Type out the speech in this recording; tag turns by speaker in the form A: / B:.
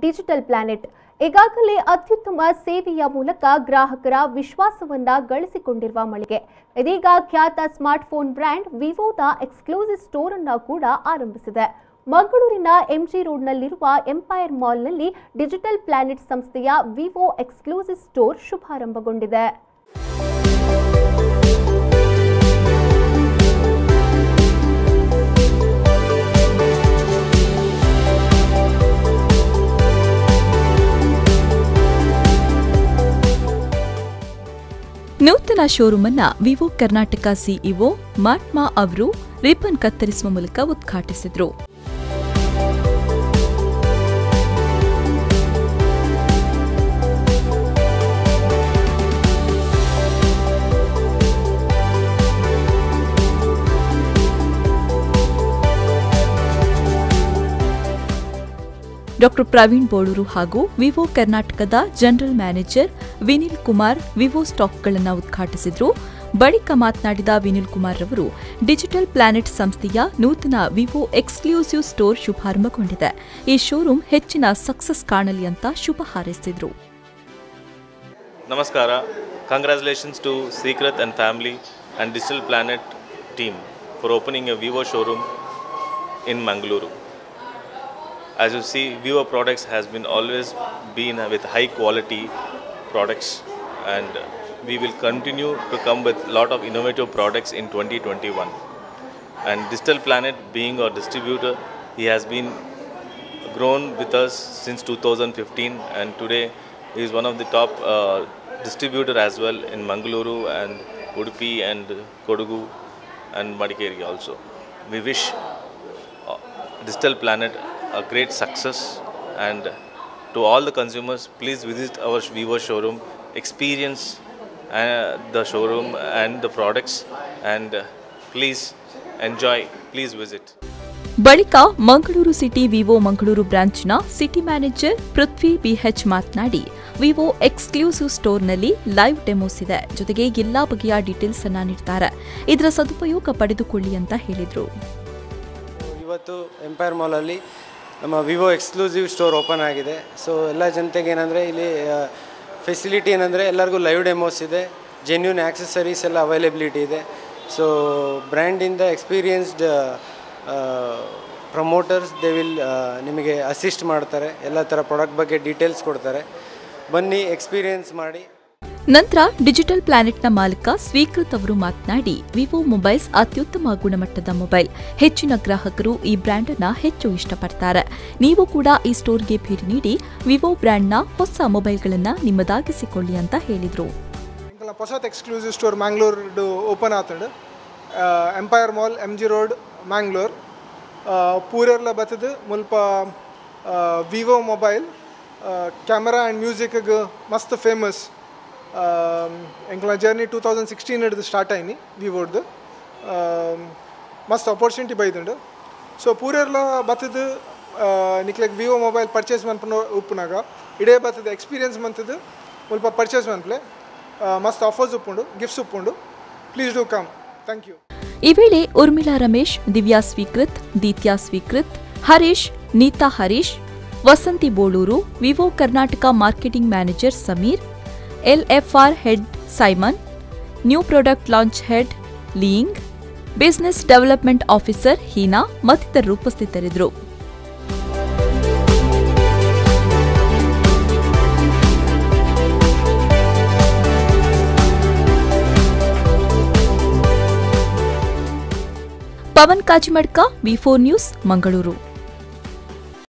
A: Digital planet ಈಗಾಗಲೇ ಅತ್ಯುತ್ತಮ ಸೇವೆಯ ಮೂಲಕ ಗ್ರಾಹಕರ ವಿಶ್ವಾಸವನ್ನ ಗಳಿಸಿಕೊಂಡಿರುವ ಮಳಿಗೆ ಇದೀಗ ಖ್ಯಾತ ಸ್ಮಾರ್ಟ್ಫೋನ್ ಬ್ರ್ಯಾಂಡ್ ವಿವೋದ ಎಕ್ಸ್ಕ್ಲೂಸಿವ್ ಸ್ಟೋರ್ ಅನ್ನು ಕೂಡ ಆರಂಭಿಸಿದೆ. ಮಂಗಳೂರಿನ ಎಂಜಿ ರೋಡ್ನಲ್ಲಿರುವ ಎಂಪೈರ್ ಮಾಲ್ನಲ್ಲಿ ಡಿಜಿಟಲ್ ಪ್ಲಾನೆಟ್ ಸಂಸ್ಥೆಯ ವಿವೋ ಎಕ್ಸ್ಕ್ಲೂಸಿವ್ ಸ್ಟೋರ್ ಶುಭಾರಂಭಗೊಂಡಿದೆ.
B: ನೂತನ ಶೋರೂಮ್ ಅನ್ನು ವಿವೋ ಕರ್ನಾಟಕ ಸಿಇಒ ಮಾಟ್ಮಾ ಅವರು ರಿಬ್ಬನ್ ಕತ್ತರಿಸುವ ಮೂಲಕ ಉದ್ಘಾಟಿಸಿದರು. ಡಾ ಪ್ರವೀಣ್ ಬೋಳೂರು ಹಾಗೂ ವಿವೋ ಕರ್ನಾಟಕದ general manager Vinil Kumar Vivo ಸ್ಟಾಕ್ಗಳನ್ನು ಉದ್ಘಾಟಿಸಿದರು. ಬಳಿಕ ಮಾತನಾಡಿದ ವಿನಿಲ್ ಕುಮಾರ್ ರವರು, ಡಿಜಿಟಲ್ ಪ್ಲಾನೆಟ್ ಸಂಸ್ಥೆಯ ನೂತನ ವಿವೋ ಎಕ್ಸ್ಕ್ಲೂಸಿವ್ ಸ್ಟೋರ್ ಶುಭಾರಂಭಗೊಂಡಿದೆ. ಈ ಶೋರೂಮ್ ಹೆಚ್ಚಿನ ಸಕ್ಸಸ್ ಕಾಣಲಿ ಅಂತ ಶುಭ ಹಾರೈಸಿದರು.
C: ನಮಸ್ಕಾರ. Congratulations to Secret and family and Digital Planet team for opening a Vivo showroom in Mangaluru. As you see, Vivo products has been always been with high quality products, and we will continue to come with lot of innovative products in 2021. And Digital Planet being our distributor, he has been grown with us since 2015, and today he is one of the top distributor as well in Mangaluru and Udupi and Kodagu and Madikeri also. We wish Digital Planet a great success, and to all the consumers, please visit our Vivo showroom, experience the showroom and the products, and please enjoy, please visit.
B: ಬಳಿಕ Mangaluru city Vivo Mangaluru ಬ್ರಾಂಚ್ನ city manager Prithvi B ಮಾತನಾಡಿ, Vivo exclusive ಸ್ಟೋರ್ನಲ್ಲಿ live demos ಇದೆ, ಜೊತೆಗೆ ಎಲ್ಲಾ ಬಗೆಯ details ಅನ್ನ ನೀಡ್ತಾರೆ, ಇದರ ಸದುಪಯೋಗ ಪಡೆದುಕೊಳ್ಳಿ ಅಂತ ಹೇಳಿದರು.
D: ಇವತ್ತು ಎಂಪೈರ್ ಮಾಲಲ್ಲಿ ನಮ್ಮ ವಿವೋ ಎಕ್ಸ್ಕ್ಲೂಸಿವ್ ಸ್ಟೋರ್ ಓಪನ್ ಆಗಿದೆ. ಸೊ ಎಲ್ಲ ಜನತೆಗೆ ಏನಂದರೆ ಇಲ್ಲಿ ಫೆಸಿಲಿಟಿ ಏನಂದರೆ ಎಲ್ಲರಿಗೂ ಲೈವ್ ಡೆಮೋಸ್ ಇದೆ, ಜೆನ್ಯೂನ್ ಆ್ಯಕ್ಸೆಸರೀಸ್ ಎಲ್ಲ ಅವೈಲೇಬಿಲಿಟಿ ಇದೆ. ಸೊ ಬ್ರ್ಯಾಂಡಿಂದ ಎಕ್ಸ್ಪೀರಿಯನ್ಸ್ಡ್ ಪ್ರಮೋಟರ್ಸ್ they will ನಿಮಗೆ ಅಸಿಸ್ಟ್ ಮಾಡ್ತಾರೆ, ಎಲ್ಲ ಥರ ಪ್ರಾಡಕ್ಟ್ ಬಗ್ಗೆ ಡೀಟೇಲ್ಸ್ ಕೊಡ್ತಾರೆ. ಬನ್ನಿ ಎಕ್ಸ್ಪೀರಿಯನ್ಸ್ ಮಾಡಿ.
B: ನಂತರ ಡಿಜಿಟಲ್ ಪ್ಲಾನೆಟ್ನ ಮಾಲೀಕ ಸ್ವೀಕೃತ್ ಅವರು ಮಾತನಾಡಿ, ವಿವೋ ಮೊಬೈಲ್ಸ್ ಅತ್ಯುತ್ತಮ ಗುಣಮಟ್ಟದ ಮೊಬೈಲ್, ಹೆಚ್ಚಿನ ಗ್ರಾಹಕರು ಈ ಬ್ರ್ಯಾಂಡ್ ಅನ್ನು ಹೆಚ್ಚು ಇಷ್ಟಪಡ್ತಾರೆ. ನೀವು ಕೂಡ ಈ ಸ್ಟೋರ್ಗೆ ಭೇಟಿ ನೀಡಿ ವಿವೋ ಬ್ರ್ಯಾಂಡ್ನ ಹೊಸ ಮೊಬೈಲ್ಗಳನ್ನು ನಿಮ್ಮದಾಗಿಸಿಕೊಳ್ಳಿ ಅಂತ ಹೇಳಿದರು.
E: ಹೊಸ ಎಕ್ಸ್ಕ್ಲೂಸಿವ್ ಸ್ಟೋರ್ ಮ್ಯಾಂಗ್ಳೂರ್ ಓಪನ್ ಆತಂಡು, Empire Mall, M G Road, Mangalore. ಪೂರೆರ್ಲ ಬತ್ತದು ಮುಲ್ಪ ವಿವೋ ಮೊಬೈಲ್ ಕ್ಯಾಮರಾ ಆ್ಯಂಡ್ ಮ್ಯೂಸಿಕ್ಗೆ ಮಸ್ತ್ ಫೇಮಸ್. ಎಂಕ್ಲ ಜರ್ನಿ 2016 ಹಿಡಿದು ಸ್ಟಾರ್ಟ್ ಆಯ್ನಿ ವಿವೋಡ್ದು, ಮಸ್ತ್ ಅಪರ್ಚುನಿಟಿ ಬೈದುಂಡು. ಸೊ ಪೂರೆರ್ಲ ಬತ್ತದು ನಿಕ್ಲೆಗ್ ವಿವೋ ಮೊಬೈಲ್ ಪರ್ಚೇಸ್ ಮನ್ಪುನ ಉಪ್ಪುನಾಗ ಇಡೇ ಬತ್ತದು ಎಕ್ಸ್ಪೀರಿಯನ್ಸ್ ಮಂತದ್ದು ಮುಲ್ಪ ಪರ್ಚೇಸ್ ಮನ್ಪಲೆ ಮಸ್ತ್ ಆಫರ್ಸ್ ಉಪ್ಪುಂಡು, ಗಿಫ್ಟ್ಸ್ ಉಪ್ಪುಂಡು. Please do come. Thank you.
B: ಈ ವೇಳೆ Urmila Ramesh, Divya ಸ್ವೀಕೃತ್, ದೀತ್ಯಾ Sweekruth, Harish, Neeta Harish, Vasanthi Boluru, Vivo Karnataka marketing manager Sameer, LFR head Simon, new product launch head Leeying, business development officer Heena ಮತ್ತಿತರರು ಉಪಸ್ಥಿತರಿದ್ದರು. Pavan Kajimadka, V4 news, Mangaluru.